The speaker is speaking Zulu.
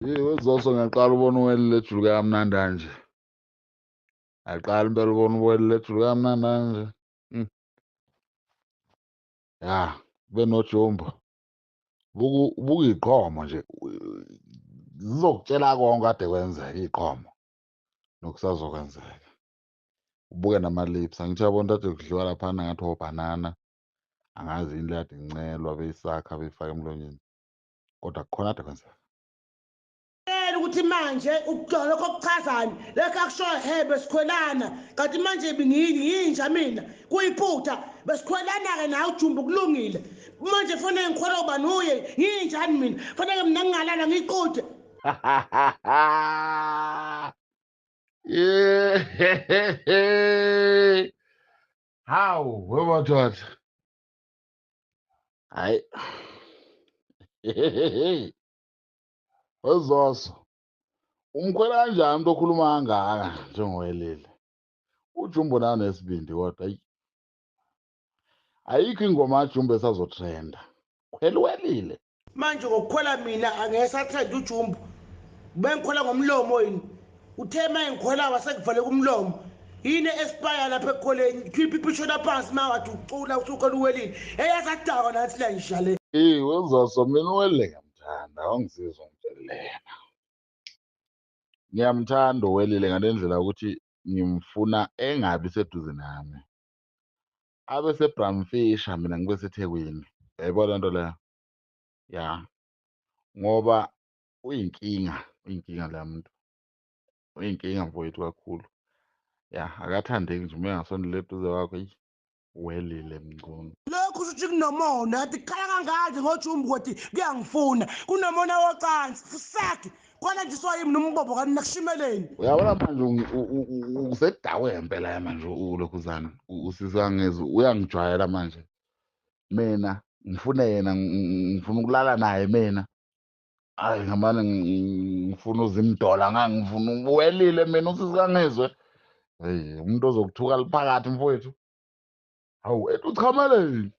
Yeyi weZoso ngiyaqala ubona uwelile ejuluke kamnandi kanje. Ngiyaqala impela ubona uwelile ejuluke kamnandi kanje. Ya, kube noJumbo. Buka buka iy'qhomo nje, zizokutshela konke kade kwenzeka iy'qhomo nokusazokwenzeka. Ubuke nama-lips, angithi uyabona kade kudliwa laphana ngathi obhanana, angazi yini le kade incelwa beyisakha beyifaka emlonyeni, kodwa kukhona kade kwenzeka. Ukuthi manje lokho kuchazani lokho akushoyo he besikhwelana kanti manje ngiyinja mina kuyiphutha besikhwelana-ke nawe ujumbu kulungile manje fanele ngikhwela ubani uye ngiyinjani mina fanele mina ngingalala ngiyiqude. Yeah. Hawu, wemadoda. Hayi. WeZoso. Umkhwela kanjani umuntu okhuluma kangaka njengoWelile? UJumbo nawe nesibindi kodwa ayi. Ayikho ingoma kaJumbo esazotrenda. Khwela uWelile. Manje ngokukhwela mina angeke satrend uJumbo. Bengikhwela ngomlomo yini? Uthe uma ngikhwela wasekuvaleka umlomo. Yini espire lapha ekukhweleni? Khipha ipishona phansi uma wathi ucula usukhwela uWelile. Eyasadakwa nathi la ngisha le. Eh weZoso mina uWelile ngiyamthanda, awungizizwa ngitshele yena. Ngiyamthanda uWelile ngale ndlela ukuthi ngimfuna engabi seduze nami. Abe seBramfisher mina ngibe seThekwini. Uyayibona lento leyo? Ya. Ngoba uyinkinga, uyinkinga la muntu. Uyinkinga mfowethu kakhulu. Ya, akathandeki nje uma engasondela eduze kwakho eyi Welile Mchunu. Lokhu kusho ukuthi kunomona kade kukhala kangaka ngojumbu kodwa kuyangifuna kunomona wocansi fusaki kwana nje soyimi nombobo kanti nakushimeleni. Uyabona manje usedawe ngempela manje ulokhuzana usisangezwe uyangijwayela manje. Mina ngifune yena ngifuna ukulala naye mina. Hayi ngamane ngifuna uzimdola ngangifuna uWelile minausisangezwe. Hey umuntu ozokuthuka liphakathi mfowethu. Hawu ethi uchameleni.